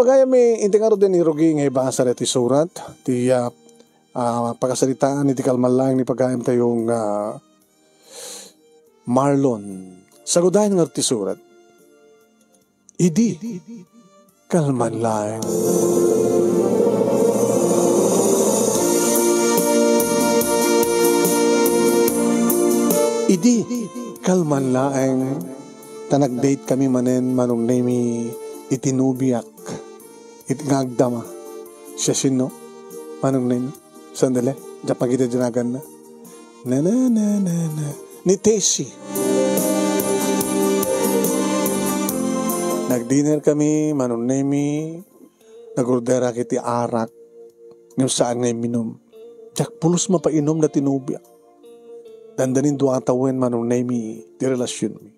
Pagaya may intingaro din ni Rogi nga ibasa rin ti surat, ti pagkasalitaan ni ti kalmalang ni pagayam tayong Marlon. Sagudahin nga ti surat. Idi, kalman lang. Idi, kalman lang. Tanag-date kami manen manong nami itinubiak. Itngagdama. Siya sino? Manong nami. Sandali. Diyan pa kita dinagan na. Na. Ni Tessie. Nag-dinner kami, manong nami. Nag-ordera kiti arak. Ngayon saan ngayon minom. Diyak pulos mapainom na tinubiak. Dandanin doang tawin manong nami. Di relasyon mi.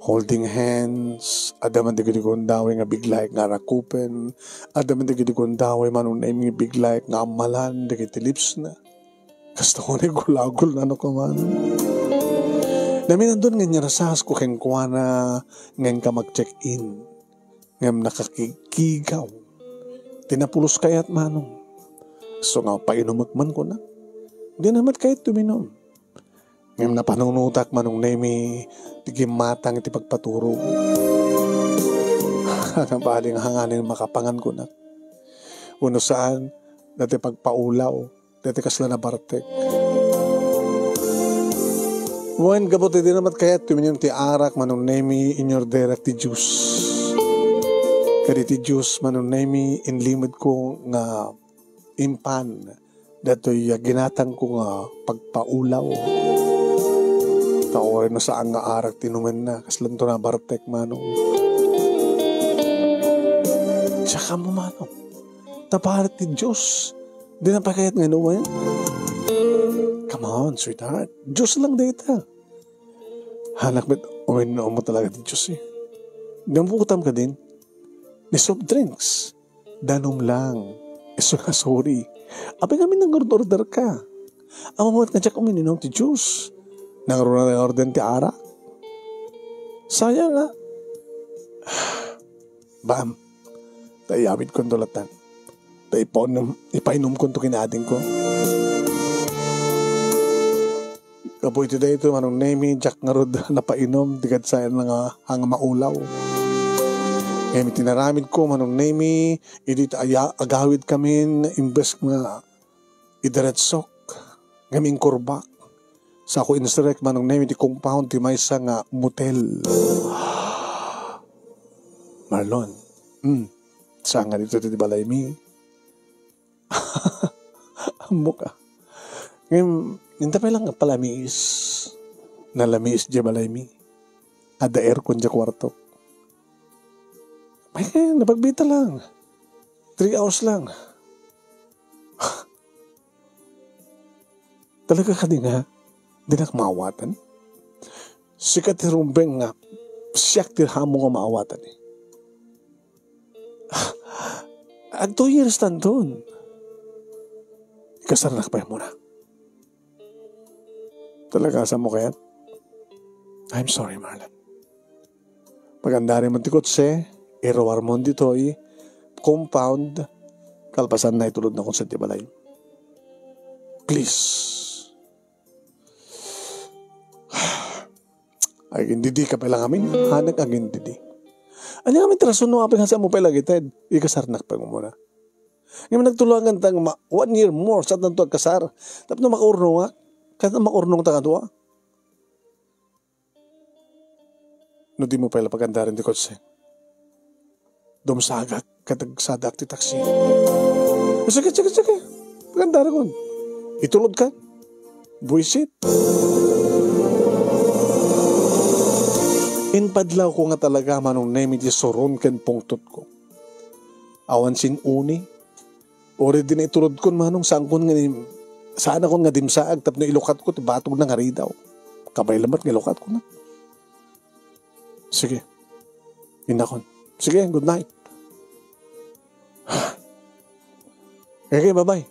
Holding hands, adaman di gudikon daway nga biglaik nga rakupen, adaman di gudikon daway manong naim nga biglaik nga amalan, di kiti lips na. Kasta ko na gulagol na ka man. Namin nandun nga nyarasas ko keng kuwana ngayon ka mag-check-in, ngayon nakakikigaw. Tinapulos kayat manong. So nga painumak man ko na. Di naman kayat tuminom. Ngayon na panunutak manong nemi, tigim matang iti pagpaturo. Ang baling hanganin makapangan ko na. Uno saan, dati pagpaulaw, dati kasla na bartek. Buwan gabote din naman kaya tuminyon ti arak manong nemi inyor direct ti juice. Kadi ti juice manong nemi inlimod ko nga impan. Dato'y ginatang ko nga pagpaulaw. Taorin na saan nga arak tinuman na. Kaslan to na bartek manong. Tsaka mo manong. Taparat ti Diyos. Di na pa kaya't nga naman. Come on, sweetheart. Diyos lang data. Hanak bet, umin na mo talaga ti Diyos eh. Gamputam ka din. Ni soft drinks. Danom lang. Sorry. Apay kami nang order ka. Ang mga nga tsak umininom ti Diyos. Nangaroon na order ti ara. Sayang nga. Bam. Tayamit ko dolatan. Ipainom ko ito kinading ko. Kapoy today ito, manong name Jack nga rod napainom. Digad sayan nga hang maulaw. Kaya may tinaramid ko, manong name idit agawid kami imbes nga idiretsok. Ngaming kurbak. Sa ako insurrect manong name di compound ti may sa nga motel. Marlon. Saan nga dito ti balay mi? Amo ka. Ngayon, nintapay lang nga palamiis. Nalamiis di balay mi. Ada aircon di kwarto. May kaya, napagbita lang. 3 hours lang. Talaga ka din nga. Di na kumawatan. Sikat tirumbeng nga. Siyak tirhamo nga maawatan eh. At 2 years tandun. Ikasaranak pa mo na. Talaga sa mo kaya? I'm sorry, Marlon. Pagandari mo ti kotse, irawar mo dito compound, kalpasan na itulod na kung sa tibalay. Please. Ay, hindi ka pala ngamin. Hanag ang hindi. Ano nga may trasun no apin hasa mo pala gited. Ikasarnak pa mo muna. Ngayon nagtulungan tang 1 year more sa tanto agkasar. Tapos na makaurno nga. Kahit na makaurnong ta kadwa. No di mo pala pagandarin di kotse. Dumsagak katagsadak ti taksi. Sige. Pagandarin ko. Itulod ka. Buisit. Inpadlaw ko nga talaga manong name iti soron ken pungtot ko. Awan sin uni. Ori din itulod ko manong saan kon nga saan akong nga dimsaag tapno ilukat ko ti batog na nga ridaw. Kabay lamat nga ilukat ko na. Sige. Inakon. Sige, good night. Okay, bye-bye.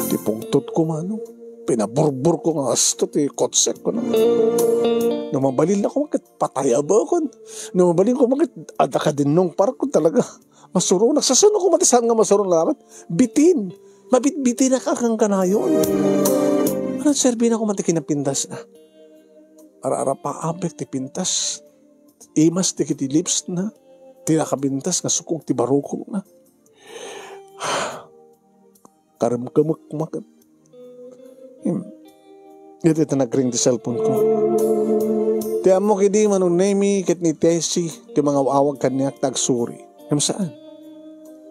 Ti pungtot ko manong. Pinaburbur ko nga asto ti kotsek ko na. Namabalil na ko patay ba ko. Numabalin ko makit, ada ka din nung parang ko talaga. Masurong, nagsasunod ko matisan nga masurong lamat. Bitin. Mabit-bitin na kakang kanayon. Anong serbi na ko matikin na pintas na. Ara-ara pa abek ti pintas. Imas ti kiti lips na. Tinakabintas nga sukog ti barukong na. Karam-kamak-kumakat. Ito nag-ring ti cellphone ko. Tiyan mo kidi manunemi kit ni Tessie ti mga awag kanyak tagsuri. Saan?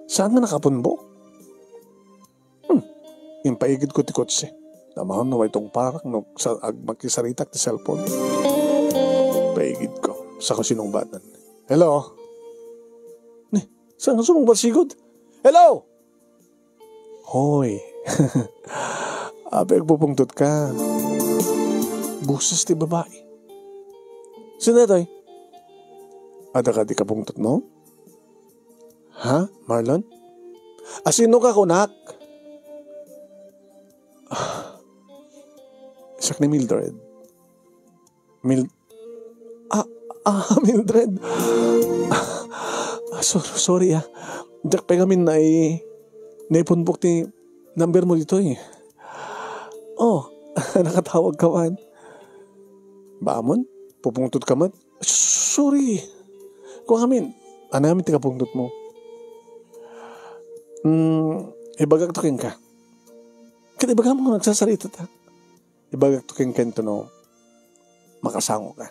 Saan nga nakapunbo? Yung paigid ko ti kotse. Tamahan na itong parang no, magkisaritak ti cellphone. Paigid ko sa kusinong batan. Hello? Saan ka sumong balsigod? Hello? Hoy. Apek pupungtot ka. Buses ti babae. Sino ito? Ada ka di kapungtot mo? Ha? Marlon? Sino ka kunak? Isak ni Mildred. Mildred. Sorry Jack pa ngamin na naipunbok ti number mo dito Oh, nakatawag ka man. Baamon? Pupungtot ka man? Sorry. Kung amin, namin ti kapungtot mo. Ibagagtukin ka. Kaya ibaga mo nagsasarita ta. Ibagagtukin ka ito no, makasango ka.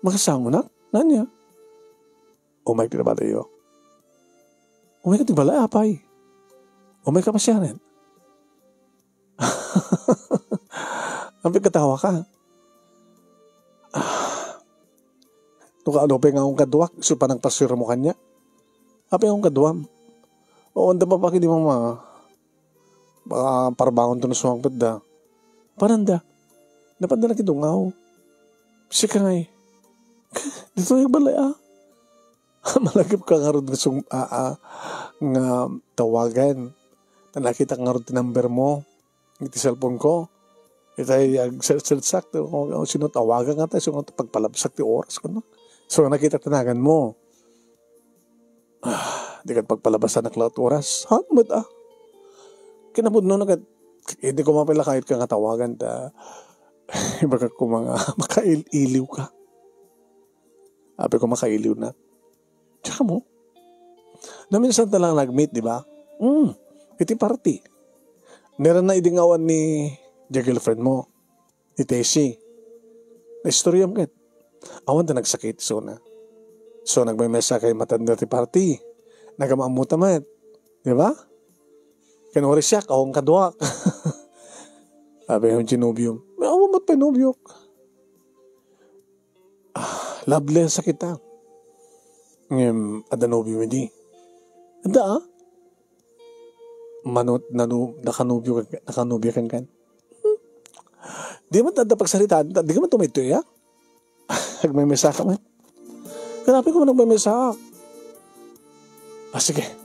Makasango na? Nanya? Umay ka na ba tayo? Umay ka ti bala apay. Umay ka pa siya rin. Ang pagkatawa ka. Tuka ano pa yung akong kaduwak. So pa nagpasira mo kanya. Apa yung kaduwam? Oo, anda pa pa hindi mo parbangon to na sumangpad da. Paranda. Napadala kitong Sika nga Dito yung balay Malagip ka nga rin nga tawagan. Nakita ka nga rin number mo. Iti cellphone ko. Itay search sino tawagan nga tayo. So pagpalabsak ti oras ko no. So nakita tanagan mo. Di ka pagpalabasan ng lahat oras. Hamad Kinabud no hindi ko mapila kahit ka nga tawagan baka ko makailiw ka. Sabi ko makailiw na. Tsaka mo. Naminsan talang nag-meet, di ba? Iti party. Meron na idingawan ni girlfriend mo. Ni Tessie. Na-istorya mo kat. Awan na nagsakit. So nagmamesa kay matanda ti party. Nagamamuta mat. Di ba? Kanori siya, akong kaduak. Sabi yung ginubium. May awamat pa nubiok. Loveless sa kita. Ada nubium hindi. Ada manot nakanubyo kan. Di man tada pagsalita, di ka man tumitoy Nagmamesa ka man. Kanapi ko man nagmamesa. Sige.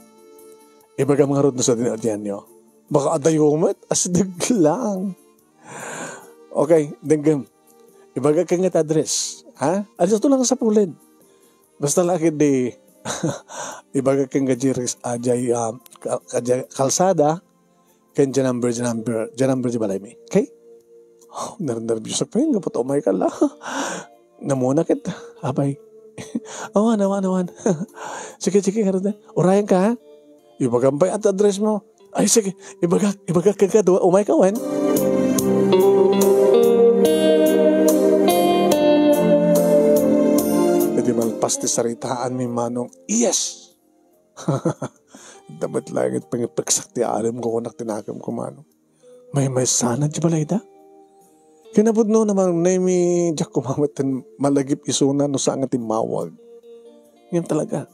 Ibaga mga road na sa dinadyan nyo. Baka adayo mo asdag lang. Okay, denggam. Ibaga ka nga address. Alis ito lang sa pulid. Basta laki di ibaga ka nga ajay kalsada kan number di balay mi. Okay? Nervous pa yun. Kapag umay ka lang. Namuna kita. Abay. Awan. Sige, karoon na. Urayan ka, Ibagampay at address mo. Ay, sige. Ibaga ka doon. Umay ka, wen. Pwede malpas ti saritaan mi manong. Yes! Dapat langit pangipagsak ti alam ko kunak tinakam ko manong. May sana di balay da? Kinabud no naman na mi jak kumamatan malagip isuna no saan nga timawag. Yan talaga.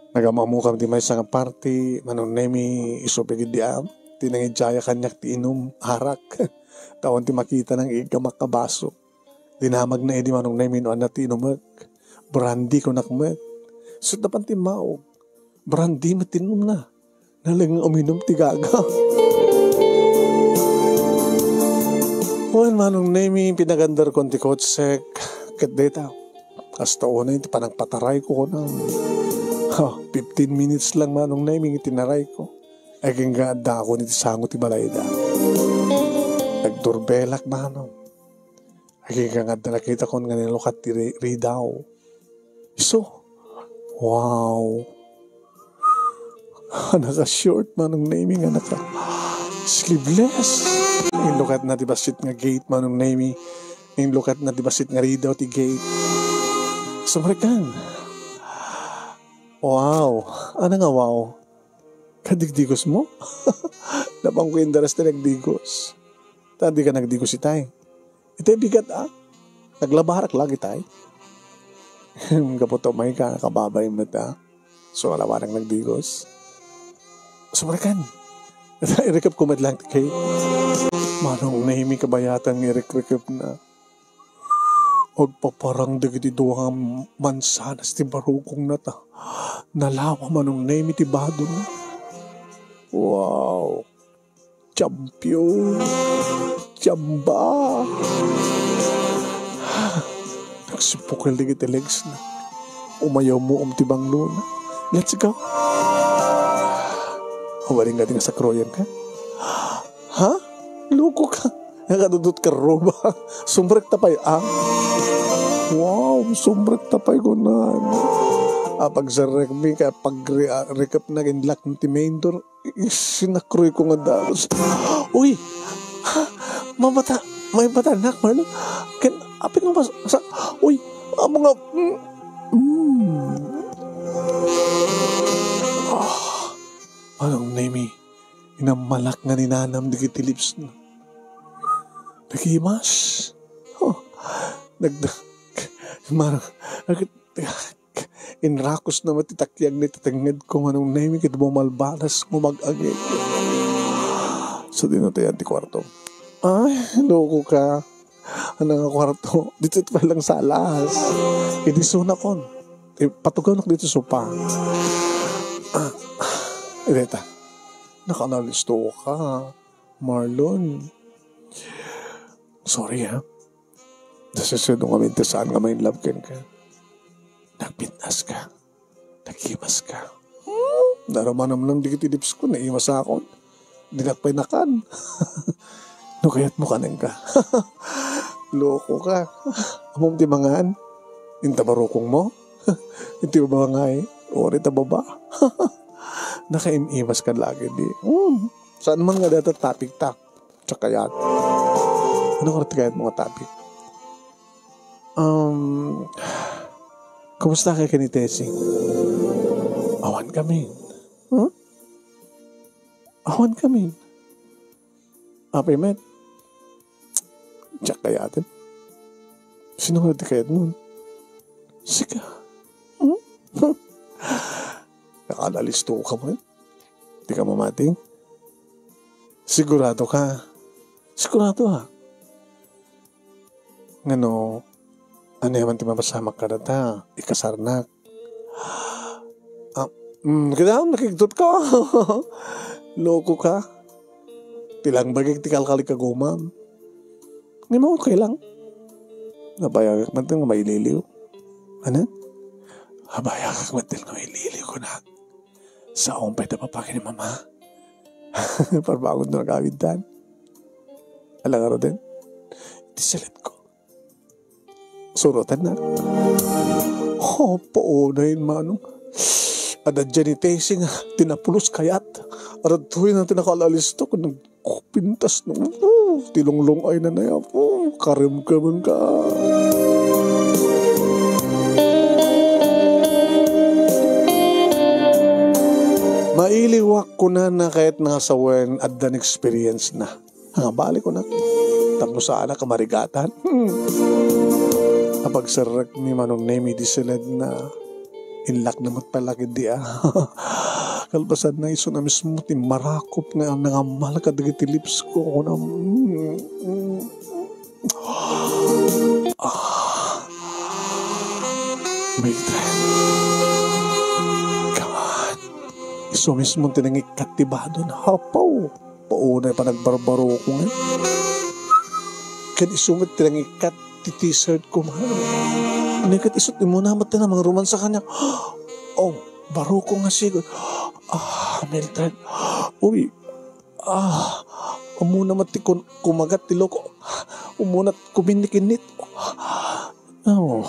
Nagamamukam di may isang party, manong na mi isupigid di tinangidjaya kanyak ti inom, harak. Tawan ti makita ng ikamakabaso. Dinamag na edi manong na mi no anat ti inumak. Brandy ko nakmak. So dapan ti maog. Brandy matinom na. Nalang uminom ti gaga. Well, manong na mi pinagandar kon ti kotsek. kat data. Hasta una iti panang pataray ko ng 15 minutes lang manong naiming itinaray ko. Ay kaya da ako niti sangot ti balay da. Nagdurbelak manong. Ay kaya nga nakita ko nga nilukat ti ridaw. So, wow. Naka-short manong naming nga sleeveless. Yung lukat na dibasit nga gate manong naming. Yung lukat na dibasit nga ridaw ti gate. Sumarikan. Wow. Ano nga wow? Kadigdigos mo? Napang ko yung daras na nagdigos. Tadi ka nagdigos itay. Itay bigat Naglabarak lagi tay. Kaputo may ka kababay mata. So alawarang nagdigos. Sumarikan. I-recap ko lang kay manong nahimi kabayatan i-recap na. Og paparang dagiti duwang mansanas ti barukong nata. Nalawa manong nahimi ti badon. Wow. Champion. Chamba. Nagsipukal dagiti legs na. Umayaw mo ti banglo na. Let's go. Hawaring nga sa kroyan ka? Ha? Loko ka. Nakadudot ka roba. Sumbrek tapay Wow, sumbrek tapay ko na. Pag sa rekmi ka, pag recap na ginlak ng timendor, sinakroy ko nga dalos. Uy! Mamata! May batanak, Marlon. Apit nga ba sa... Uy! Mga... Anong name inamalak nga ninanam di kiti lips na. Nagimas. Inrakos na matitakyag ni tatangad ko manong name kit bumalbalas mo mag-agay. So dinatayan ti kwarto. Ay, loko ka. Ano nga kwarto? Dito pa lang sa alas. Idisuna kon. Patugaw na dito sopa. Edeta, nakanalisto ka, Marlon. Sorry Nasusunod kami saan nga may love ka. Nagpintas ka. Naghimas ka. Naramanam lang di kitilips ko, naimas ako. Dinakpay nakan. Nukayat mo kanin ka. Loko ka. Amom ti mangaan. Intabarukong mo. Inti ba nga Ori tababa. Nakaimimas ka lagi di. Saan man nga data topic ta? Tsaka yan. Ano ka kayat mga topic? Kumusta ka ni Tessie? Awan kami. Awan kami. Apay met. Tsaka yatin. Sino ka kayat mo? Sika. Nakalalisto ka mo Di ka mamating? Sigurado ka? Sigurado Ngano, ano yaman ti mapasamak ka na ta? Ikasarnak. Kailangan nakikdot ka. Loko ka. Tilang bagay ti kalkali ka gumam. Hindi mo okay lang. Nabayagak man nga may liliw. Ano? Nabayagak man nga may liliw ko na. Sa akong pwede papaki ni mama. Parbagon na nagawintan. Alang araw din. Tisalit ko. Surutan na. Paunay manong. Ada dyan ni Tessie nga. Tinapulos kayat. Arad tuloy na tinakalalis to. Kung nagpintas nung. Tilonglong ay na yan. Karim-karim ka. Mailiwak ko na kahit nasawen at dan experience na. Balik ko na. Tapos sana kamarigatan. Kapag sarak ni manong nemi di silad na inlak na matpalaki di kalbasan na iso na mismo ti marakop nga ang nangamal ka dagiti lips ko. May trend. So mismo tinangikat ti badon. Hapaw. Paunay pa nagbarbaro ko nga. Kan isumit tinangikat ti t-shirt ko man. Nikat isot mo na mata na mga romansa kanya. Oh, baro ko nga sigod. Mildred. Uy, umuna mati kumagat ti loko. Umuna kuminikinit. Oh,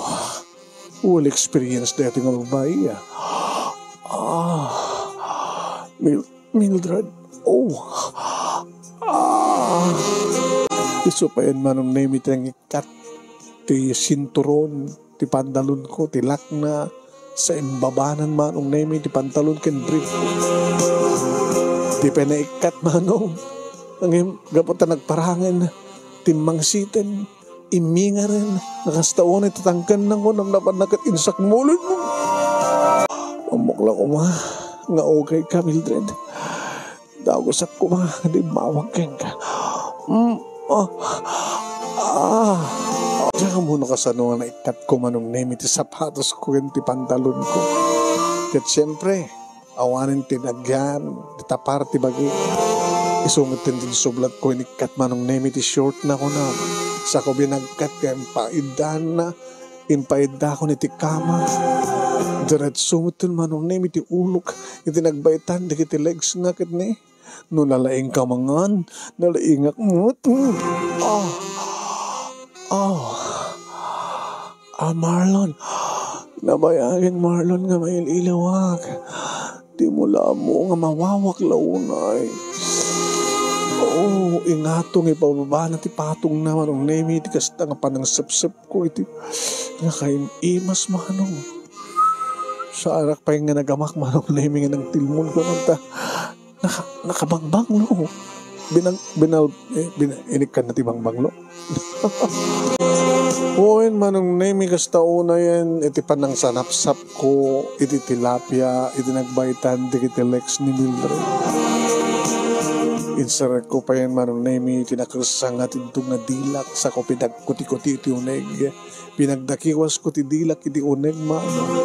wala experience na ito nga babae. Mildred. Iso pa yan manong name iti ang ikat. Ti sinturon, ti pandalon ko, ti lakna. Sa imbabanan manong name ti pantalon ken brief. Ti penaikat manong. Ang gapot na nagparangan. Timbang siten. Iminga rin. Nakastaon ay tatangkan na ko nang napanakat insak mulod mo. Umukla ko ma. Nga okay ka, Mildred. Dagosak ko ma. Di mawagin ka. Diyan ka muna kasanungan na ikat ko manong name iti sapatos ko yung ti pantalon ko. Kat siyempre, awanin tinagyan. Ditapar ti bagi. Isungit din sublat ko yung ikat manong name iti short na ko na. Sa ko binagkat kaya impaida ko niti kama. Diret sumutin manong name iti ulok. Iti nagbaitan, di kiti legs na kit ni. No nalaing ka mangan, nalaingak mo. Marlon. Nabayagin Marlon nga may ilawag. Di mula mo nga mawawak launay. Ingatong ipababa na ti patong naman ang name iti kasta nga panang sapsap ko iti nga kaim-imas manong sa arak pa yung nga nagamak manong name nga ng tilmon ko nanta nakabangbang lo inikan na ti bangbang lo. Oen manong name kasta una yan iti panang sanapsap ko iti tilapia iti nagbaitan di kiti lex ni Mildred. Insarat ko pa yan manong name tinakasang at itong na dilak sa ko pinagkuti-kuti iti uneg pinagdakiwas ko ti dilak iti uneg manong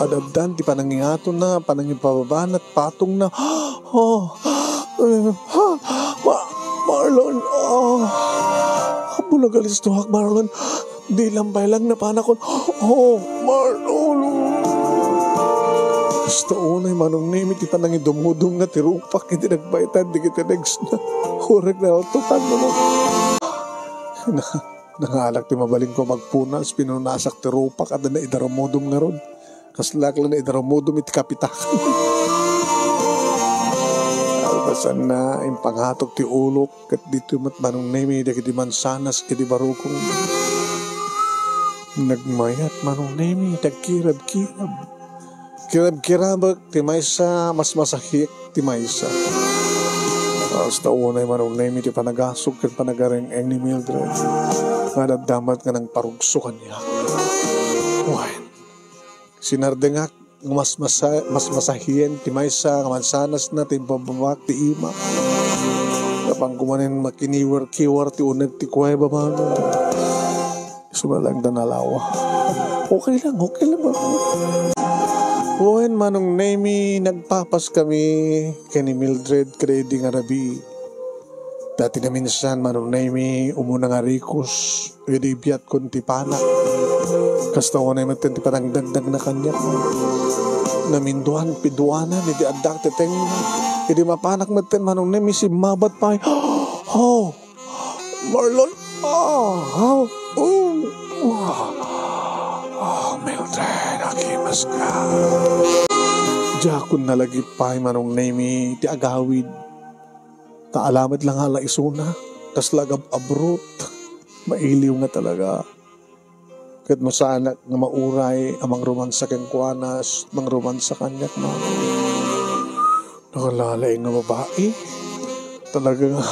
adabdan ti panangingato na panangipababa at patong na Marlon bulagalis tuhak Marlon di lambay lang na panakon Marlon basta unay manong name iti panangidumudum nga tirupak iti nagbaitan di kita next na kurek na tutan mo na nangalak ti mabaling ko magpunas pinunasak tirupak at na idaramudum nga ron kaslak lang na idaramudum iti kapitakan albasan na impanghatok ti ulok kat dito mat manong name iti kiti mansanas kiti barukong nagmayat manong name tagkirab-kirab kirab-kirabag ti maysa mas masahik ti maysa. Basta unay manong name iti panagasog kat panagareng-eng ni Mildred. Nga damat nga ng parugsukan niya. Uwain. Sinardengak mas masahiyen ti maysa nga mansanas na ti bababak ti ima. Kapang kumanin makiniwer-kiwer ti uneg ti kuweba manong. Sumalang danalawa. Okay lang ba? Buwan manong name nagpapas kami kay ni Mildred kredi nga rabi. Dati na minsan manong name umuna nga rikos edi biyat kon ti panak. Kasta ko na yung ti parang dagdag na kanya. Naminduan piduanan edi addak teteng edi mapanak maten manong name si mabat pa. Marlon. Mildred, akimas ka. Jakon nalagi pa manong name ti agawid. Taalamat lang hala isuna. Tas lagab abrot. Mailiw nga talaga. Kat mo sana nga mauray amang romansa keng kuanas, mang romansa kanyak na. Nakalalay nga babae. Talaga nga.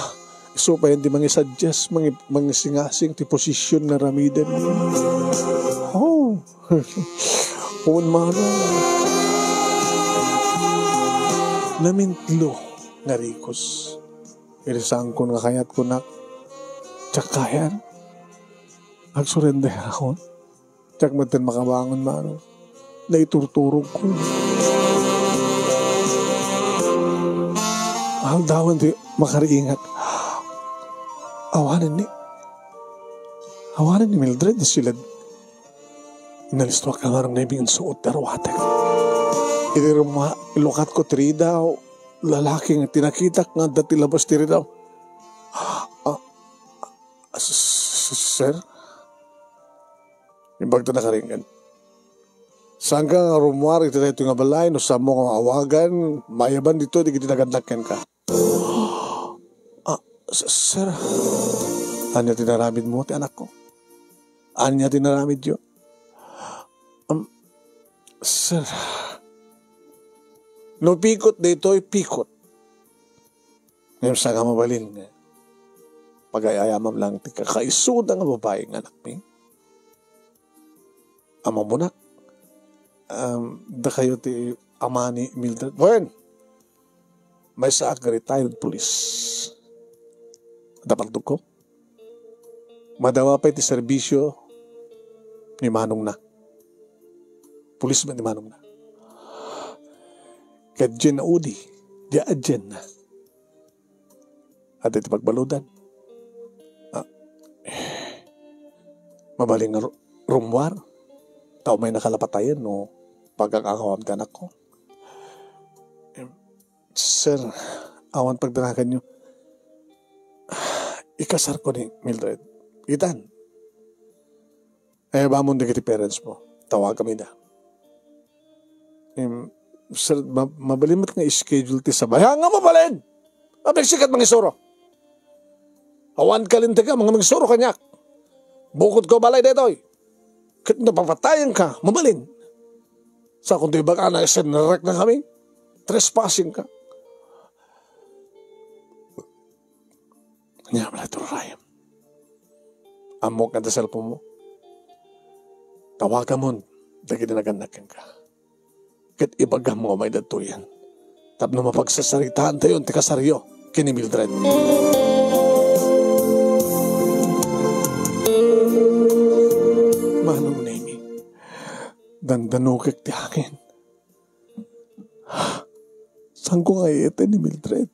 So pa yun di mangi-suggest, mangisingasing ti posisyon na ramidan. Uwan mana. Namintlo nga rikos. Irisang ko nga kayat ko na tsakayan. Agsurrender ako. Tsak matin makabangon mano. Naiturturog ko. Haldawan di makariingat. Awanan ni. Hawanan ni Mildred na sila. Inalistwa ka nga ng naibing suot darawatek. Ilukat ko tiri daw. Lalaking tinakitak nga dati labas tiri daw. Sir? Ibagto na karingan. Saan ka nga rumuar, ito na ito nga balay, no sa mo nga awagan, mayaban dito, di kitinagandakan ka. Sir, anya tinaramid mo, ti anak ko? Anya tinaramid yun? Sir, no pikot dito, pikot. Ngayon sa nga mabalin, pag-ayayamam lang, ti kakaisuda nga babaeng anak mi. Ama mo na. Da kayo ti ama ni Mildred. Bueno, may saak nga retired police. Dapaltog ko. Madawa pa iti serbisyo ni Manong na. Pulis ba ni Manong na? Kadyan na udi. Di adyan na. At iti pagbaludan. Mabaling rumwar. Tao may nakalapatayan no pagkakakawam ka anak ko. Sir, awan pagdanakan nyo. Ikasar ko ni Mildred. Itan. Ba mo nagiti parents mo. Tawag kami na. Sir, mabalimot nga schedule ti sabay. Nga mabalin! Mabigsikat mga isuro. Awan kalinti ka mga isuro kanyak. Bukod ko balay detoy. Kit napapatayan ka, mabalin. Sa kung di ba ka na isinarek na kami, trespassing ka. Nga pala ito, Ryan. Amok ka na cellphone mo. Tawagan mo, dagi na naganakin ka. Kit ibagam mo may datuyan. Tapno mapagsasaritaan tayo, tikasaryo, kini Mildred. Manong Nemi, dandanukik ti akin. Saan ko nga ito ni Mildred?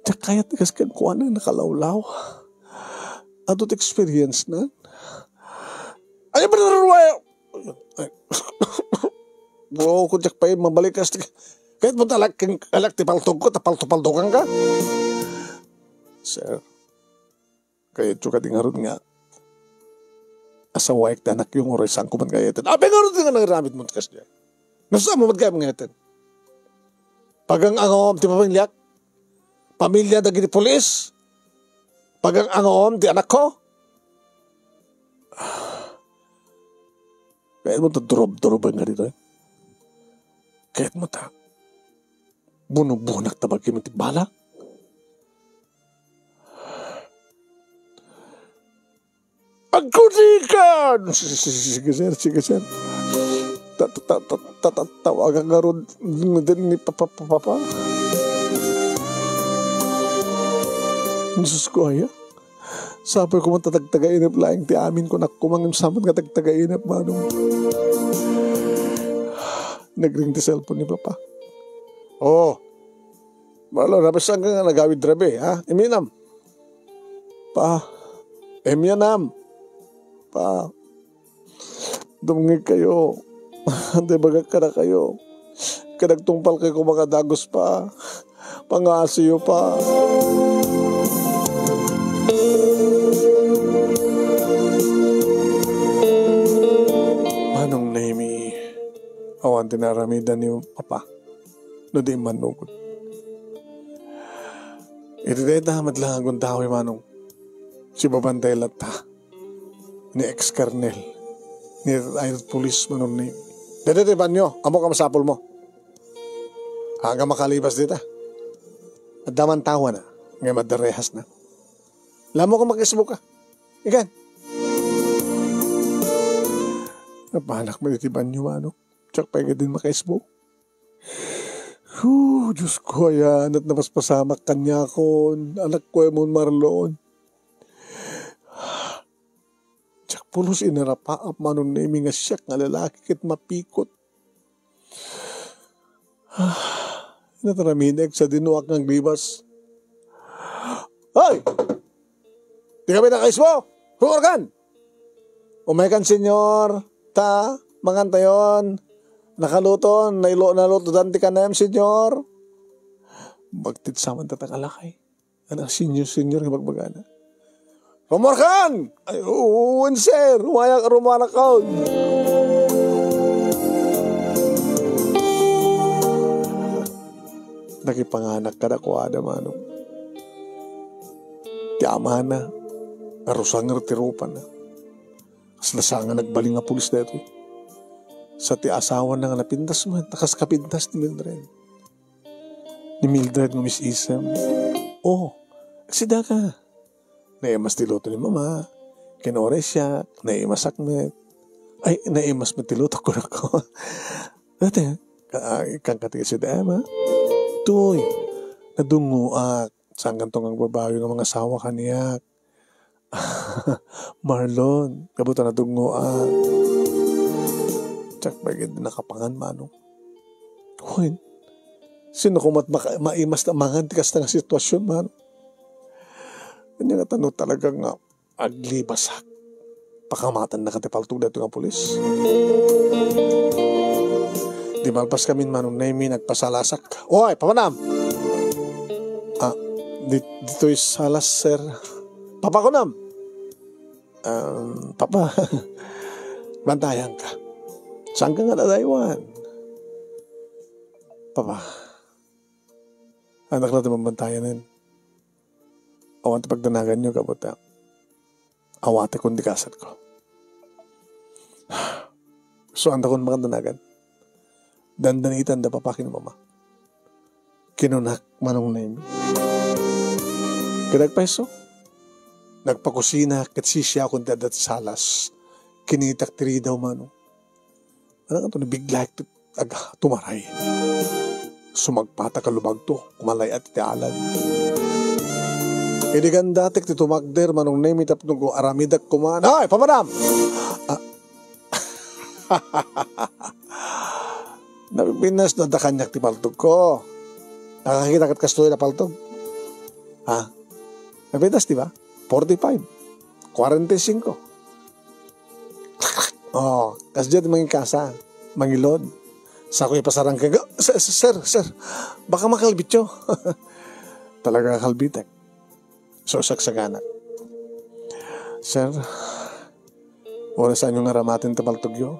Diyak kaya tigas kan kuha na nakalawlaw. Adot experience na. Ay, ba naruwayo? Oo, kung diyak pa yun, mabalik ka. Kahit mo alak ti paltog ko, tapalto-paltokan ka. Sir, kaya tsuka di nga ron nga. Asaway ka anak yung oray saan ko man kaya ito. Ape nga ron nga nangiramit mo tikas diya. Nasa mo man kaya mga ito. Pag ang angawam ti pamilya na gini polis, pag ang angawam ti anak ko, kaya mo ito drop-drop nga dito. Kaya mo ito, bunubunak tabag kami ti bala. Agkudikan! Sige sir. Tawagan nga ron din ni Papa. Nasus ko aya. Sabi ko man tatagtagainap laing ti amin ko nakumangin saman nga tagtagainap manong. Nagring ti cellphone ni Papa. Oh. Malo, napasan ka nga nagawid drabe, ha? Iminam. Pa. Emyanam. Pa. Dumngig kayo. Hindi bagag ka na kayo. Kanagtungpal kayo kung makadagos pa. Pangasiyo pa. Manong Nemi, awan tinaramidan ni Papa. No di manugod. Ito dahil nahamad lang ang guntawi manong. Si Babantay Lata. Ni ex-karnel. Ni retired police Manong Nemi. Dede banyo, amo ka masapol mo. Hanggang makalibas dita. At daman tawa na. Ngayon madarehas na. Lamo ka mag-isbo ka. Ikan. Napahanak mo diti banyo manong. Tsak pa din maka-isbo. Diyos ko, ayan, at napaspasamak kanya ko, anak ko yung marloon. Tsak pulos inarapaap Manong Nemi nga siyak nga lalaki kit mapikot. Nataraminig sa dinuak ng libas. Hoy! Di kami nakaismo? Rumorkan! Umaykan senyor, ta, mangantayon, nakaluton, naluto danti ka na yam senyor. Bagtit saman tatakalakay. Anak senyor nga bagbagana. Rumorkan! Ay, uwan sir, umayak rumana ka. Nakipanganak ka na ko, Adam, Ti ama na, arusang tirupan na. Kaslasanga nagbaling nga pulis na ito. Sa ti asawa na nga napintas man, takas kapintas ni Mildred. Ni Mildred ng Miss Isam. Oh, aksida ka. Naimas tiluto ni mama. Kinore siya, naimas akmet. Ay, naimas matiluto ko na ko. Dati, ikang katiga si Dama. Tuy, nadunguak. Saan gantong ang babae ng mga asawa kaniyak. Marlon, kabuto na dunguan. Tsak bagay din nakapangan manong. Hoy, sino kumat maimas na mga tikas na sitwasyon man. Kanya nga tanong talagang aglibasak. Pakamatan na katipaltog na ito nga pulis. Di malpas kami manong naimi nagpasalasak. Oy, pamanam! Dito'y salas, sir. Papa ko nam. Papa, bantayan ka. Saan ka nga nadaywan? Papa, anak natin mabantayanin. Awan pagdanagan nyo, kabuta. Awate kundi kasat ko. So, anda kong makadanagan. Dandanitan da papakin mama. Kinunak manong naimi. Kadagpaiso. Nagpakusina kat siya kung dadat salas. Kinitak tiri daw mano. Ano ka ito? Nabigla tumaray. Sumagpata ka lumag to. Kumalay at itialan. Idigan datik ti tumakder manong name itap nung aramidak kuman. Ay, pamadam! Napipinas na dakanyak ti paltog ko. Nakakita kat kastoy na paltog. Ha? Napitas, di ba? 45. 45. Oh, kasi dyan manging kasa. Mangilod. Sa ako'y pasarang ka. Sir, baka makalbit yo. Talaga kalbitek. So, saksaganak. Sir, oras saan yung naramatin tapaltog yo?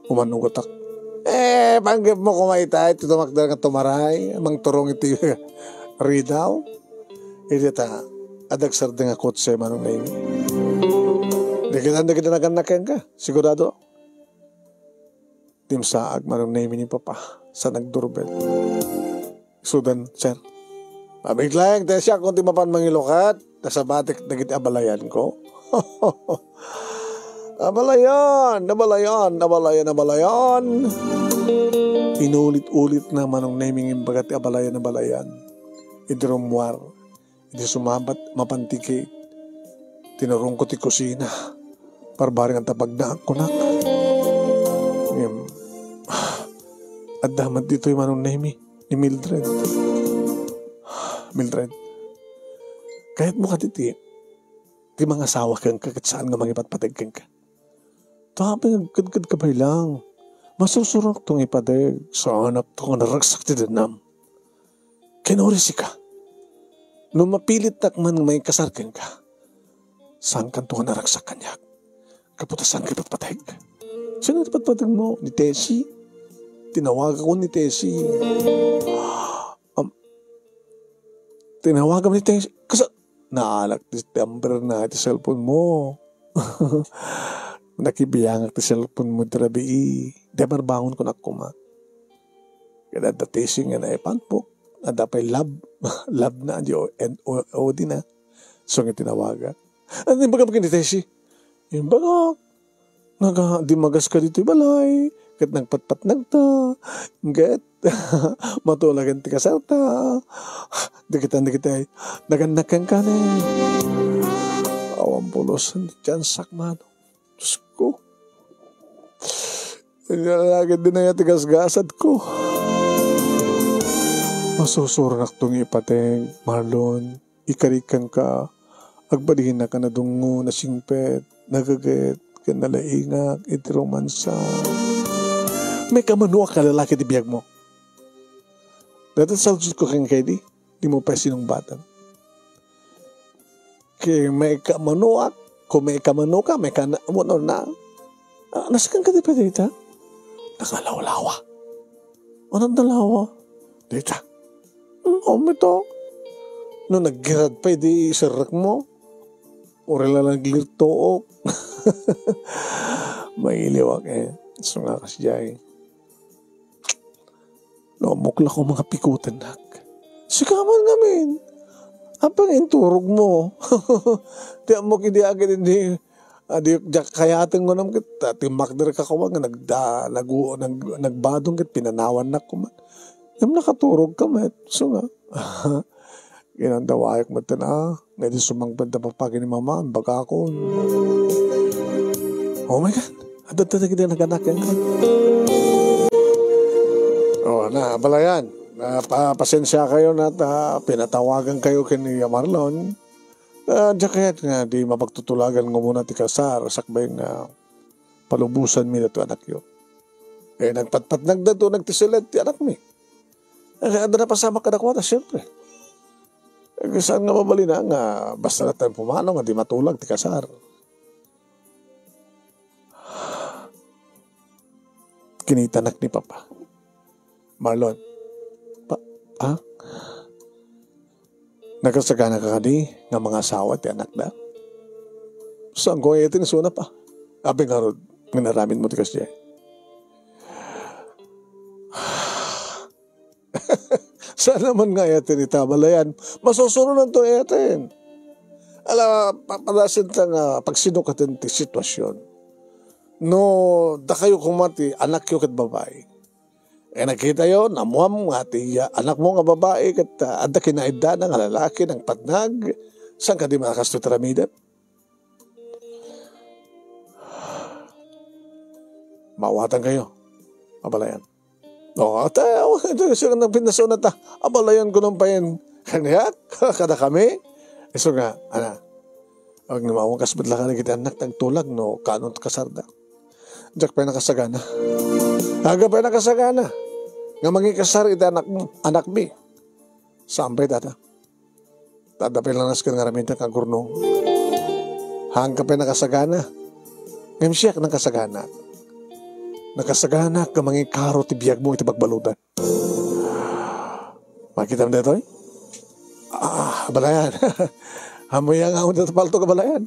Umanugotak. Panggap mo kumaitay. Tutumakdar ka tumaray. Amang turong iti ridaw. Iti ta. Adagsar din nga kotse manong na ini. Di kita naganakan ka. Sigurado. Tim saag manong na ni papa. Sa nagdurbel. Sudan, sir. Pabiglayang tayo siya kung di mapan mangilokat. Nasabatik nagit abalayan ko. Abalayan. Inulit-ulit na manong naming imbagat abalayan. Idrumwar. Hindi sumabat, mapantikit. Tinurong ko ti kusina. Parbaring ang tabag na kunak. At damat dito yung manong naimi ni Mildred. Mildred, kahit mo katiti, di mga asawa kang kakat saan nga mangipatpatag kang ka. Tapi nagkadkad ka ba lang? Masusurok tong ipadag. Sa anak to nga naragsak ti dinam. Kinurisi ka. Nung mapilit takman may kasarkan ka, saan ka ito naragsak kanyak? Kaputasan ka patpatag. Sino patpatag mo? Ni Tessie? Tinawagan ko ni Tessie. Tinawagan ni Tessie. Naalak ti number na iti cellphone mo. Nakibiyangak ti cellphone mo tirabi. Di marbangon ko na kuma. Kaya da Tessie nga na ipanpok. Ada pa'y love na, o di na. So nga tinawagan. Ano yung baga ni Tessie? Yung baga, di magas ka dito balay, kat nagpatpat nagta, get, matulagan ti kasarta, dikitan, naganakan ka na. Awang pulos, dyan sakman. Diyos ko. Nalagad din na yung tigas-gasad ko. Masusurak tong ipateng, Marlon, ikarikan ka, Agbalihin na ka na dungo, na singpet, nagaget, kanalaingak, itiromansa. May kamanuak ka lalaki di biyag mo. Dati sa usod ko kang di mo pa sinong batang. Kaya may kamanuak, kung may kamanu ka, may kanamuno na. Nasaan ka di pa dita? Nakalawlawa. Anong dalawa? Dita. Mito. No naggirad pa, di isarak mo. Uri lang glirtook. Mailiwag So nga kasiyay. Namukla ko mga pikutan nak. Sikaman ngamin. Apang inturog mo. Di mo kidiagad hindi. Di kayatang mo naman kita. Timakder ka kawang nagbadong kit pinanawan na kuman. Yung nakaturog ka met. So nga. Ginandawayak mo na. Ngayon sumangbad na papagin ni mama. Ang baga ako. Oh my God. Adat na kita naganak yan. Balayan. Pasensya kayo na pinatawagan kayo kini Marlon. Diyan kaya nga di mapagtutulagan nga muna ti kasar. Sakbay nga palubusan mi na to anak yun. Nagpatpat nagdato nagtisilat ti anak mi. Ada na pasama ka na kwata siyempre. Saan nga mabali na nga basta na tayo pumano nga di matulag ti kasar. Kinitanak ni Papa. Marlon. Nakasagana ka kadi nga mga asawa ti anak na? Saan ko ayatin suna pa? Abing harod, naramin mo ti kasya. Saan naman nga ayatin itabalayan? Masusunod to ayatin. Papadasin ta nga pagsinukatan ti sitwasyon. No, da kayo kumati, anak yo kat babae. Nakita yun, namuham nga ti anak mo nga babae kat adda kinaida ng lalaki ng patnag. Saan ka di makakastutramidan? Mawatan kayo. Abalayan. Ito siya nang pinaso na ta. Abalayan ko nung payan. Kanya, kada kami. So nga, Huwag na mawang kasbadla ka na kita anak tagtulag no, kanon kasarda. Diyak pa nakasagana. Aga pa nakasagana. Nga mangikasar ita anak mi. Sampay tata. Tadapin lang nas ka nga raminta kang gurnong. Hangga pa nakasagana. Ngayon siya nakasagana. Nakasagana ka mangikaro ti biyag mo iti bagbaludan. Makita mo dito eh? Balayan. Hamoy nga ako dito palto ka balayan.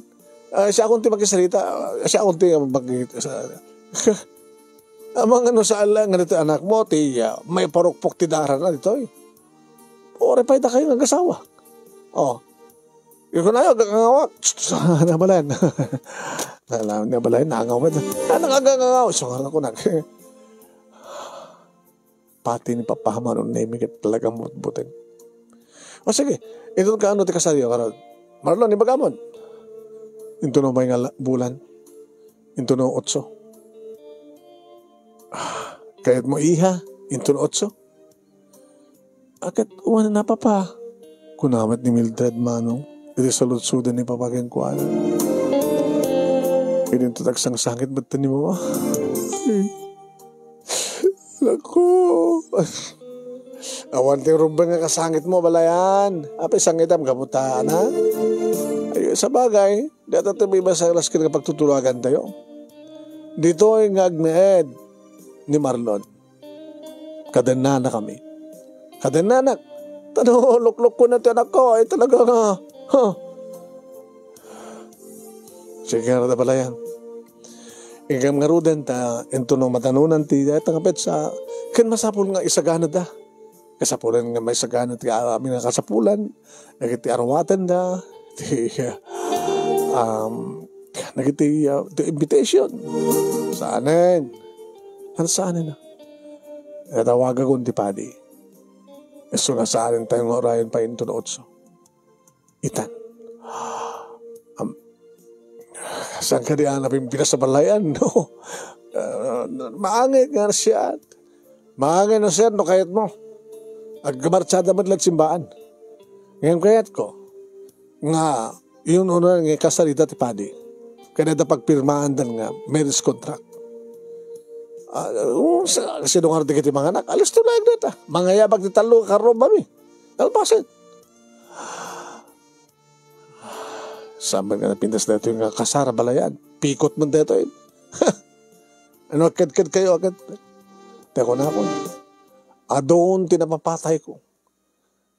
Siya akong ti magkisalita. Siya akong ti magkisalita. Amang sa ala nga dito anak mo, may parukpok ti dara na dito eh. Ore pa ita kayo ng kasawa. Yung na yun, gagangawak. Nabalayan. Nabalayan, nakangawak. Nakagangawak. So nga ako pati ni Papa Manon na imigit talagang butin. Sige, ito ka ano ti kasaryo. Marlon, ibagamon. Ito na may nga bulan. Ito na 8. Kahit mo iha, ito na 8. Akat uwan na Papa. Kunamat ni Mildred Manong. Ito sa lutsudan ni Papa Kengkuan. Ito tagsang sakit ba't ni Mama? Lako. Awan ting rumbang nga kasangit mo, balayan. Apay sangitam, kamutaan ha? Ay, sa bagay, dito tayo may masalas ka nga pagtutulagan tayo. Dito ay ngagnaed ni Marlon. Kadanana kami. Kadananak. Lukluk ko na ito anak ko. Ay talaga nga. Sige nga balayan. Ikam nga rudan ta, ito nung matanunan ti, dahil tangapit sa, kan masapul nga isagana da. Kasapulan nga may sagana ti amin nga kasapulan, nagiti arwatan da, nagiti invitation. Saanin? Saanin na? Natawaga ko ti padi. So nga saanin tayong orayon pa into na 8. Itan. Saan ka di anapin pinasabalayan, no? Maangay nga siya. Maangay na siya, no kayat mo. Aggamartsada madlag simbaan. Ngayon kayat ko, nga Yun una nga kasarita ti padi. Kaya na pagpirmaan dan nga marriage contract. Kasi nung arti kiti mga anak, alas to lang data. Mga yabag ti talo karoon mami. Alpasin. Sabi nga napintas na ito yung kasara balayan. Pikot mo dito yun. Ano, akad kayo, akad. Teko na ako. Doon tinapapatay ko.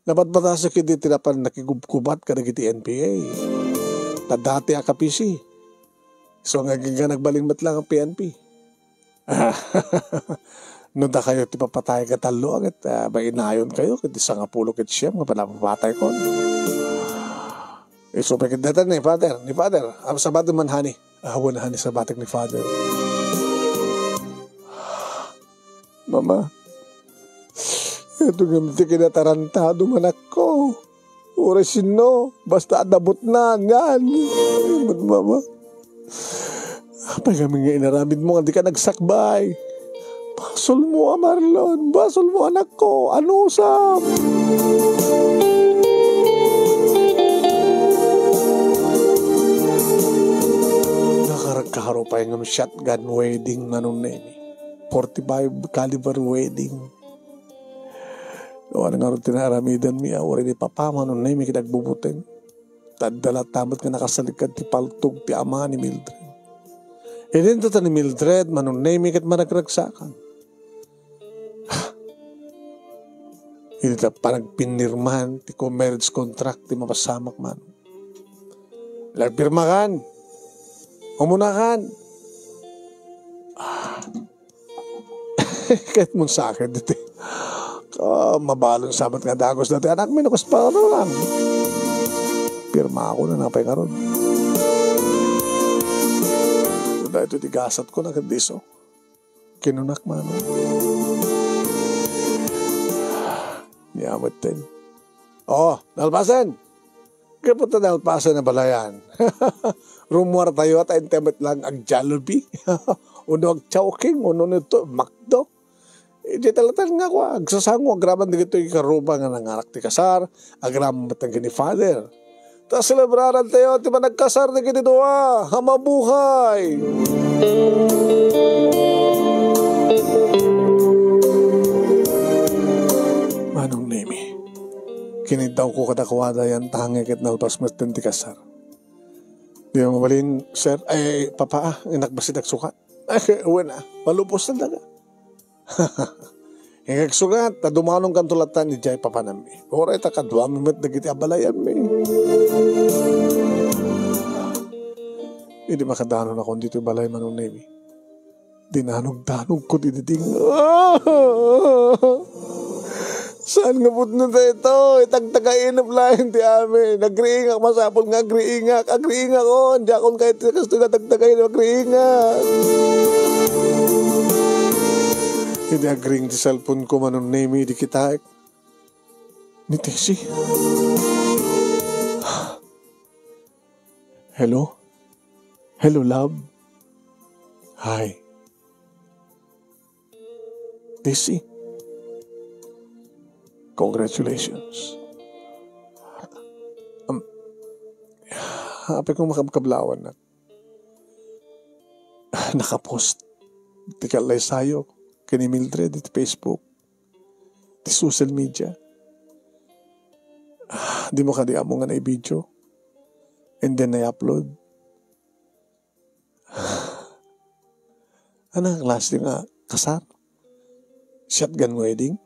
Dapat ba sa kiti tinapan nakigubat ka na kiti NPA. Na dati akapisi. So nga nagbaling lang ang PNP. Nunda kayo ti papatay ka talo agad mainayon kayo kiti sa nga pulo kiti siyam nga panapapatay ko. So pagkit datan ni father ang sabato man hani awan hani sa batik ni father. Mama, ito nga miti kinatarantado man ako. Orasin no, basta adabot na yan. Mama, pag kami nga inaramid mo nga di ka nagsakbay. Basol mo, Marlon. Basol mo, anak ko. Ano usap? Nakaragkaharo pa yung shotgun wedding manong nemi. 45 caliber wedding. O nga rin tinaramidan mi. Ori ni papa manong nemi kinagbubutin. Tadala tamot nga nakasalikad ti paltog ti ama ni Mildred. Idinto ta ni Mildred, manunay kat managragsakan. Hindi ta parang pinirmahan, ti ko marriage contract, ti mapasamak man. Lagpirmakan, umunakan. Kahit mong sa akin, dito. Mabalon sabat nga dagos dati. Anak, minukos pa lang. Pirma ako na napay karon. Dahil ito tigasat ko na kandiso. Kinunak man. Niyamot din. Nalpasan. Kaya po ito nalpasan na balayan. Rumor tayo at intimate lang ang Jollibee. Uno ang Chowking. Uno nito Macdo. Di talatan nga ko. Agsasango. Agraman dito yung karuba nga nanganak ti kasar. Agraman matang ni father. Ta celebraran tayo, di ba nagkasar na ganito hamabuhay. Manong nemi, kinidaw ko kadakawada yan tangi kat nalpas mas ti kasar. Di ba mabalin, sir, papa, inakbasit agsukat. Uwi na, malupos na daga. Hingag sugat, dumanong kantulatan ni Jai Papanami. Oray ta kadwa mimet nagiti abalayan mi. Hindi makadanon ako dito balay manong nemi. Dinanog-danog ko diditing. Saan nga put na ito? Itagtagainap lang ti amin. Nagriingak masapol nga agriingak. Agriingak ko. Diakon kahit kasto nga tagtagainap agriingak. Hindi agring di cellphone ko manong nemi di kita ni Tessie. Hello? Hello, love? Hi. Tessie. Congratulations. Happy kong makablawan na. Nakapost. Tikalay sayo. Kani Mildred, iti Facebook, iti social media. Di mo kadi amo nga na i-video. And then na-upload. Anong klase nga kasar? Shotgun wedding?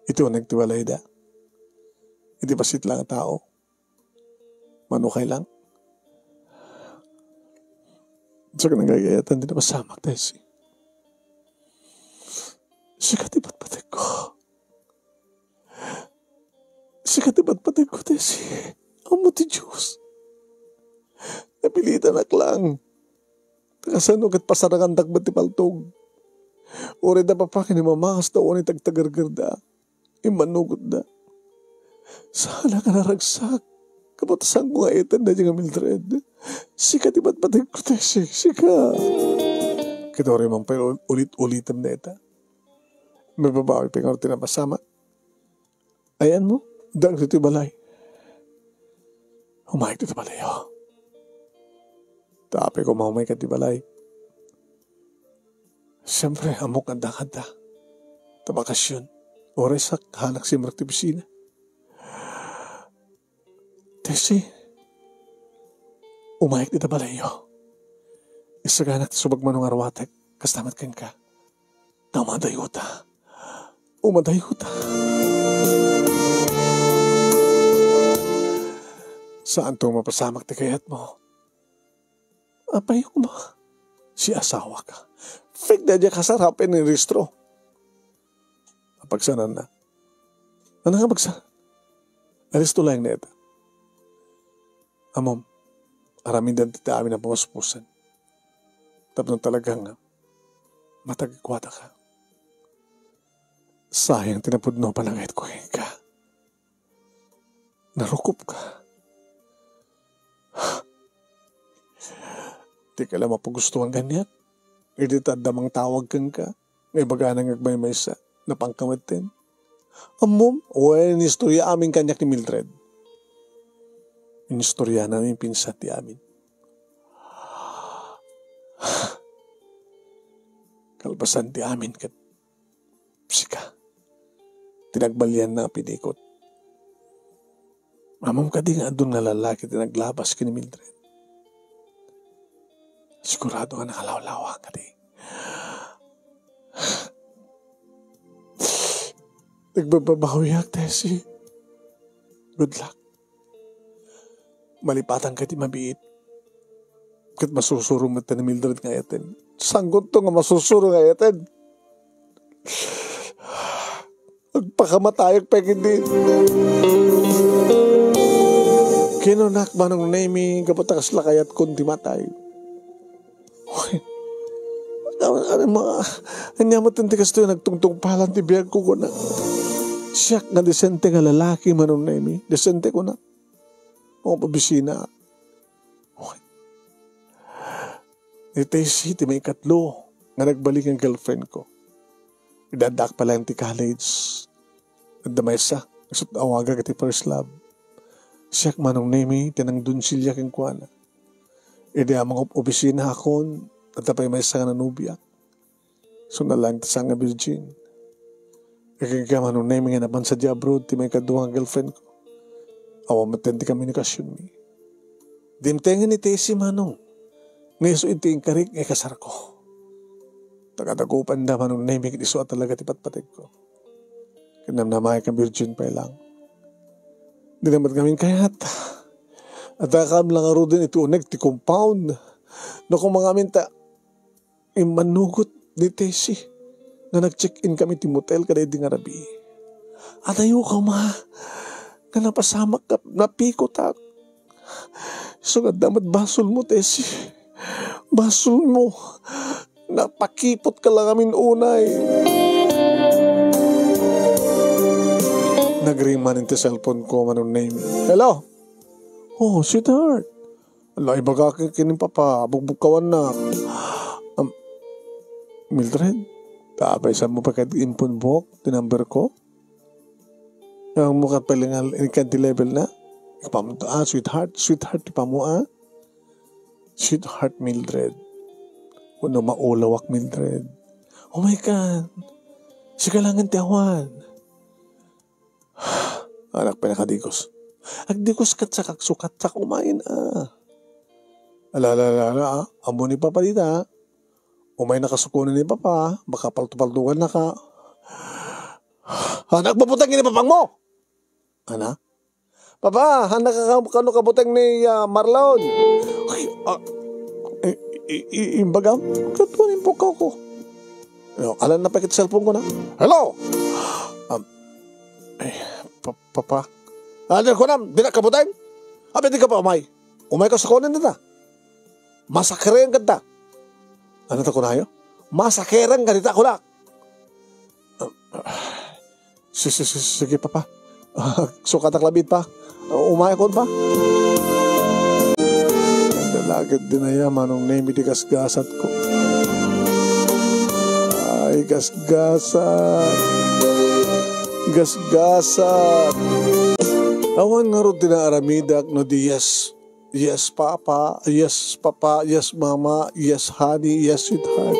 Ito nagtiwalay da. Iti basit lang ang tao. Manukay lang. So ka nagagayatan din na masamak tayo siya. Sikatibat patay ko. Sikatibat patay ko, Tessie. Amo ti Diyos. Napilitan ak lang. Kasano kat pasarangan dakbat ti paltog. Uri da papakin ni mamakas da o ni tagtagargar da. Imanugot da. Sana ka naragsak. Kapatasan ko nga itan na dyan Mildred. Sikatibat patay ko, Tessie. Sika. Kita rin mang ulit-ulitan na ita. May babae pingar tinapasama. Ayan mo, dang ito balay. Humayag dito balayo. Tapi ko maumay ka di balay. Siyempre, amok kanda-kanda. Tabakasyon. Oras sa hanak si Mark Tibisina. Tesi, umayag dito balayo. Isaganat subag manong arwatek. Kastamat kang ka. Umadayuta. Saan to mapasamak ti kayat mo? Apayok mo. Si asawa ka. Fake na dyan kasarapin ni Ristro. Apagsanan na. Ano nga pagsanan? Aristo lang na ito. Amom, aramin din tita amin ang pumaspusan. Tapos talagang matagkwata ka. Sayang tinapudno pa lang kahit kuhin ka. Narukop ka. Di ka lang mapagustuhan ganyan. Hindi tadamang tawag kang ka. May baga nang agmay sa napangkamatin. Amom, inistorya aming kanyak ni Mildred. Inistorya namin pinsan ti amin. Kalpasan ti amin kat sika. Tinagbalyan na pinikot. Mamam ka di nga doon nga lalaki tinaglabas ka ni Mildred. Sigurado nga nakalawlawa ka di. Nagbababahoyak, Tessie. Good luck. Malipatan ka di mabiit. Kat masusurong mo ni Mildred nga yatin. Sanggot to nga masusurong nga yatin. Agpakamatayag pa hindi. Kinunak ba nung name kapatakas lakayat kundi matay. Kanya mo tintikas to yung nagtungtong palang tibiyag ko na. Siyak nga desente nga lalaki manong name. Desente ko na. Mga pabisina. Ito si may katlo nga nagbalik ang girlfriend ko. Idadak pala yung ti college. At damay sa. Kasut awaga kati first love. Siyak manong name. Tinang dun silya keng kuwana. Ide amang opisina akon. At tapay may sa nga nanubya. So nalang sa nga virgin. Kaya manong name nga naman sa di abroad. Ti may kaduang girlfriend ko. Awa matindi komunikasyon mi. Dimtengan ni Tessie manong. Ngayon so iti yung karik ngay kasar ko. Tagadagupan na manong name nga iso at talaga tipatpatig ko. Kanam na may kang virgin pa lang. Di naman kami kayat. At akam lang aro din ito unig ti compound. No kung mga minta imanugot ni Tessie na nag-check-in kami ti motel kada di nga rabi. At ayo ka ma nga napasamak ka napikot ak. So nga damat basol mo Tessie. Basol mo. Napakipot ka lang amin unay. Nag-ring man into cellphone ko manong name. Hello? Oh, sweetheart. Ala, ibaga kining papa. Bugbugkawan na. Mildred, taabay sa mo pa impon book, tinumber ko. Yung mukha palingal, ikanti level na. Ipamunta, sweetheart, ipa mo Sweetheart, Mildred. Kuno maulawak, Mildred. Oh my God. Sige lang ang tiyawan. Anak pa nakadigos. Agdigos kat sa kaksukat sa kumain Alala, amo ni papa dita. Umay nakasukunan ni papa, baka paltupaltugan na ka. Anak, maputang ni papang mo! Anak? Papa, anak kano kabutang ni Marlon? Imbagam, katuanin po ko. Alam na pakit cellphone ko na. Hello! Papa? Ano ko na, di na kabutang? Di ka pa umay. Umay ka sa kunin nita. Masakere ang ganda. Ano ta ko na yun? Masakerang ganita ko na. Sige, papa. Sukat ang labit pa. Umaya ko pa. Dalagad din na yan, manong name di gasgasat ko. Ay, gasgasat. Gasgasat. Awan nga ro tinaaramida no di yes. Yes, papa. Yes, papa. Yes, mama. Yes, honey. Yes, sweetheart.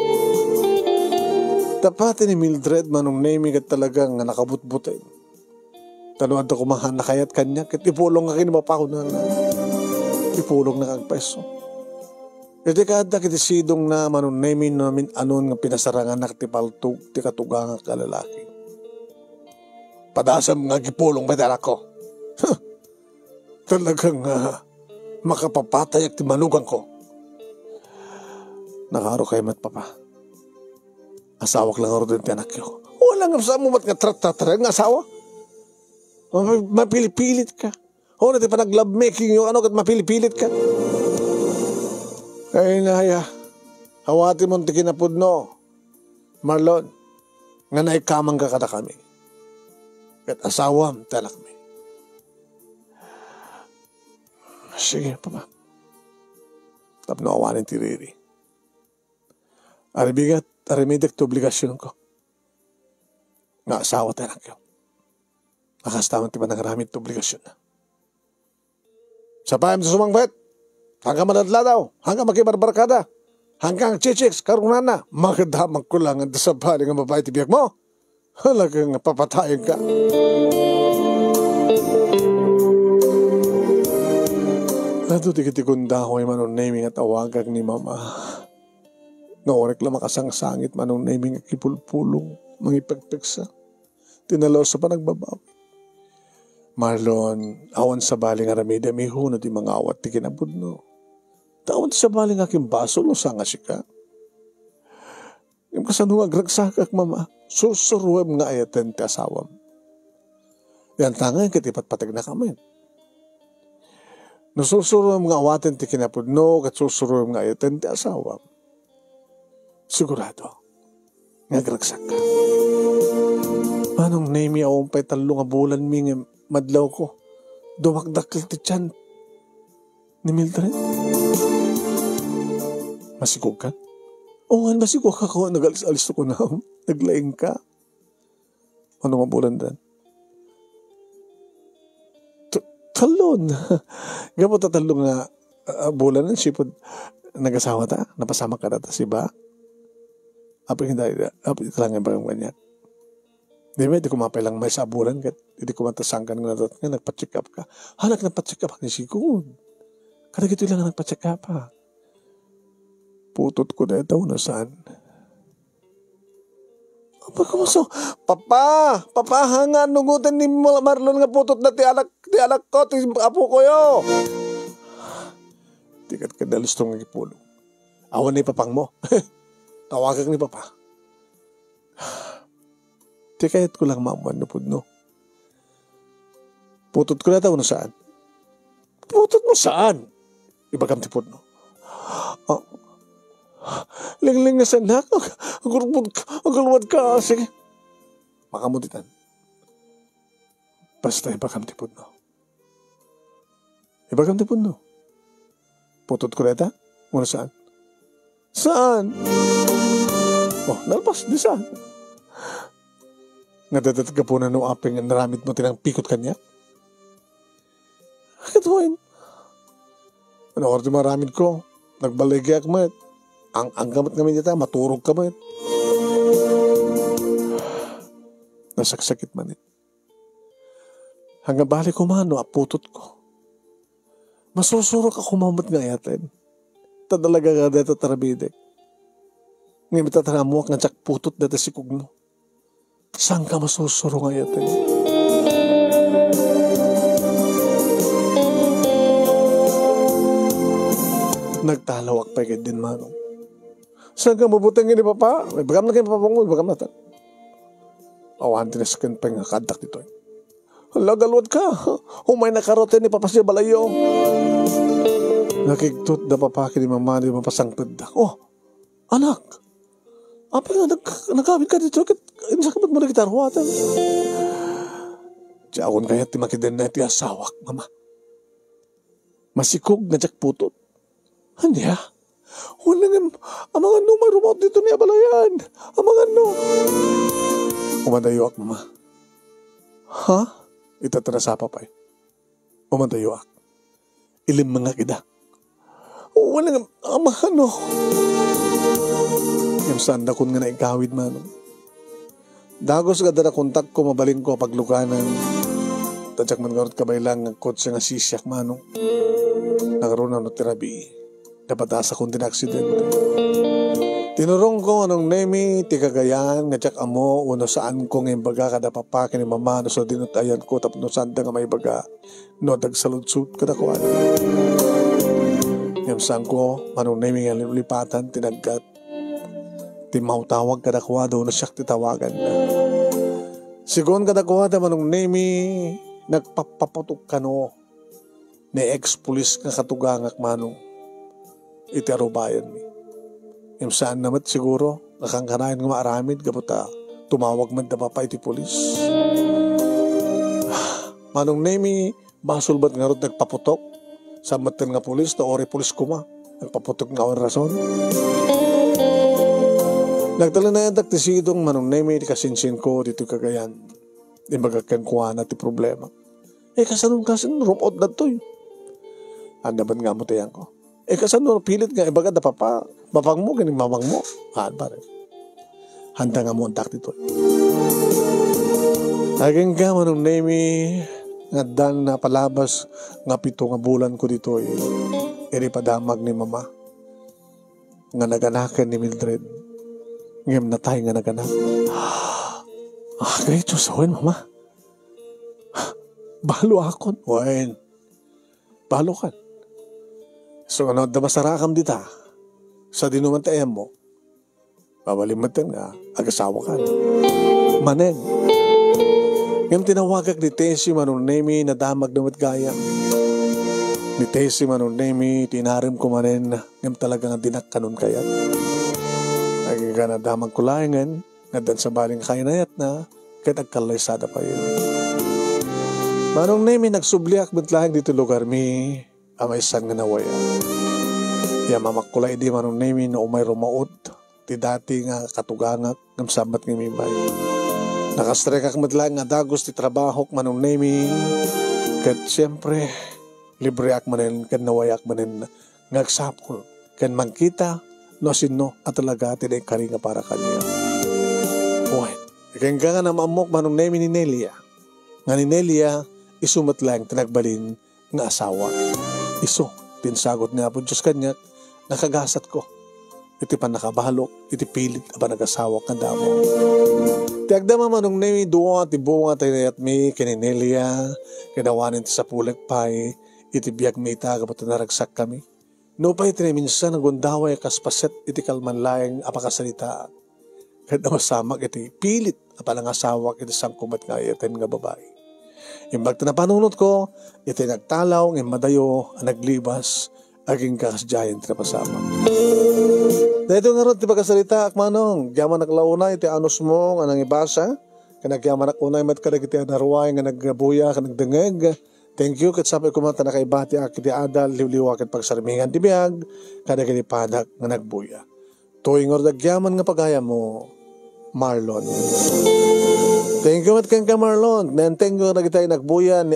Tapati ni Mildred manong naming at talagang nakabutbutin. Tanuan to kumahan na kayat kanya. Kat ipulong nga kinimapako na ipulong na kagpeso. Iti kada kitisidong na manong naming namin anon nga pinasarangan na katipaltog ti katugang nga kalalaki. Padasam nga gipulong betala ko. Talagang makapapatay at timanugan ko. Nakaro kayo mat papa. Asawak lang aro din ti anak ko. Wala nga sa mo mat nga trat-trat nga asawa. Mapilipilit ka. O na ti pa nag-love making yung kat mapilipilit ka. Kaya na hawati mo ti kinapudno. Marlon, nga naikamang ka kada kami. Kat asawam talak mi. Sige, papa. Tapno awanin ti Riri. Aribigat, arimidak ti obligasyon ko. Nga asawa tayo lang kayo. Nakastaman ti ba nagaramit ti obligasyon na. Sa paham sa sumangpet, hanggang madadla daw, hanggang makibarbarkada, hanggang chichiks, karunan na, magdamang kulangan sa bali ng babae ti biyak mo. Halagang papatayin ka. Ato tikitikunda ko ay manong naming at awagag ni mama. Naorek lang makasangsangit manong naming at kipulpulong, mangipagpiksa. Tinalaw sa panagbabaw. Marlon, awan sa baling aramida may hunod yung mga awat ti kinabudno. Tawan sa baling aking baso no sanga sika. Yung kasanung agragsakak mama, susuruam nga ayatan ti asawam. Yan tangan kitipat patag na kami. Nasusuruam nga awaten ti kinapudno kat susuruam nga ayatan ti asawam. Sigurado, nga agragsak ka. Manong name awang pa'y talo nga bulan mi nga madlaw ko. Dumakdakil ti tiyan ni Mildred. Masigog ka? Oo, masigog ka ko. Nag-alis-alis ko na. Naglaing ka. Ano nga bulan dan? Talon. Gamo ta talong nga bulan ng sipod nag-asawa ta. Napasama ka na ta si ba? Apin hindi. Apin ito lang yung bagong ganyan. Di ba, di ko mapailang may sabulan kat hindi ko matasangkan nga natot nga nagpa-check up ka. Hanak nagpa-check up ni Sigod. Kada gito lang nagpa-check up ha. Putot ko na ito na saan. Papa, hanga nugutan ni Marlon nga putot na ti alak ko, ti apo ko yo. Tikat ka dalos tong nagipulong. Awan ni papang mo. Tawagag ni papa. Di kahit ko lang maamuan na pudno. Putot ko na tao na saan? Putot mo saan? Ibagam ti pudno. Ling-ling na sanak. Agulwad ka. Sige. Makamutitan. Basta ibagam ti pudno. Ibagam ti pudno. Putot ko na ta? Muna saan? Saan? Nalpas. Di saan? Nadadat ka po na no apeng naramit mo tinang pikot kanya? Katuin. Ano ordo maramit ko? Nagbaligyak mo. Ang gamot kami nita, maturog ka mo. Nasaksakit man it. Hanggang balik ko man, aputot ko. Masusurok ako mamot nga yatin. Tadalaga nga dito tarabide. Ngayon tataramuak nga tsak putot dito si kugno. Saan ka masusuro nga yatin? Nagtalawak pa din manong. Saan ka mabutang ni papa? Ibagam na kayo papa mo, ibagam na ta. Awan tineskin pa nga kadak dito. Hala, galwad ka. Humay nakarote ni papa siya balayo. Nakigtot na papa kini mama ni mapasangpad. Oh, anak. Apa nga nagkabit ka dito? Insa ka ba't mo nagitarwatan? Diyaon kaya ti makidan na ti asawak, mama. Masikog na jak putot. Hanya? Wala nga, ang mga no, marumot dito niya balayan. Ang mga no. Umadayo ak, mama. Ha? Itatara sa papay. Umantayo ak. Ilim mga kida. Walang amahan no. Yung sanda kun nga naikawid manong. Dagos ka dara kontak ko mabalin ko paglukanan. Tadyak man garot kabay lang ang kotse nga sisyak manong. Nakaroon na no terapi. Dapat asa kong tinaksidente. Tinurong ko anong nemi, tikagayan, nga tsak amo, uno saan ko ngayon baga kada papakin ni mama, no sa dinutayan ko, tapos no saan nga may baga, no dagsaludsut kada ko ano. Yung saan ko, anong nemi nga lipatan, tinagkat, timawtawag kada ko, daw na siyak titawagan na. Sigon kada ko, anong nemi, nagpapaputok ka no, ni ex-police nga katugangak manong, iti arubayan mi. Yung saan naman siguro, nakangkanayan nga maaramid, kaputa, tumawag man na pa iti polis. Manong nemi, basol ba't nga ron nagpaputok? Sa matan nga polis, na ori polis kuma, nagpaputok nga on rason. Nagtala na yan taktisidong manong nemi, kasinsin ko dito kagayan. Di magkakankuha na ti problema. Kasanong rumot na to eh. Anda ba't nga mo tayan ko? Kasanong pilit nga, ibaga na papa, mapang mo, ganing mamang mo. Pare. Handa nga mo ang tak dito. Aging ka manong nemi, nga dan na palabas, nga pito nga bulan ko dito eh. Iri padamag ni mama. Nga naganakan ni Mildred. Ngayon natay nga naganak. Ganito sa huwin, mama. Balo akon. Huwin. Balo ka. So ano, dabasarakam dita. Sa dinumantayan mo, babalimatan nga, agasawa ka. Manen. Ngayon tinawagag ni Tessie Manunemi na damag na matgaya. Ni Tessie Manunemi, tinarim ko manen, ngayon talaga nga dinak kanon kayat. Naging ka na damag kulayangan, nga dan sa baling kainayat na, kahit agkalaysada pa yun. Manunemi nagsubliak betlahan dito lugar mi, amay san nga nawaya. Ya mamakulay di manong nemi na umay rumaot ti dati nga katugangak ng sabat ng mimay. Nakastrekak madlang nga dagos ti trabahok manong nemi kat siyempre libre ak manen kan nawayak manen ngagsapol kan mangkita no sino at talaga tinay kari nga para kanya. Uy, ikan ka nga na maamok manong nemi ni Nelia. Nga ni Nelia isumat lang tinagbalin nga asawa. Iso, tinsagot niya po Diyos kanya, nakagasat ko. Iti pa nakabalok, iti pilit, aba nagasawak ng damo. Tiagdama manong nemi, duwa, tibunga, tinayat mi, kininelia, kinawanin ti sa pulag pay, iti biyag mi ita, kapag naragsak kami. No pa iti minsan, nagundaway, kaspaset, iti kalmanlayang, apakasalita. Kahit na masamag, iti pilit, apalang asawak, iti sangkumat nga, iten nga babae. Imbag na panunod ko, iti nagtalaw, ng madayo, ang naglibas, aging kakasjayan na pasama. Dito nga ron, ti pagkasalita, akmanong, yaman naklauna, iti anos mo, nga nang ibasa, kanagyaman nakunay, mat kadag iti anaruay, nga nagbuya, ka nagdengeg. Thank you, katsapay kumanta na kaibati, akiti adal, liwliwakin pagsarmingan, tibiyag, kadag iti padak, nga nagbuya. Tuwing ordagyaman nga pagaya mo, Marlon. Thank you, Mat Ken ka Marlon. Thank you na kita nagbuya ni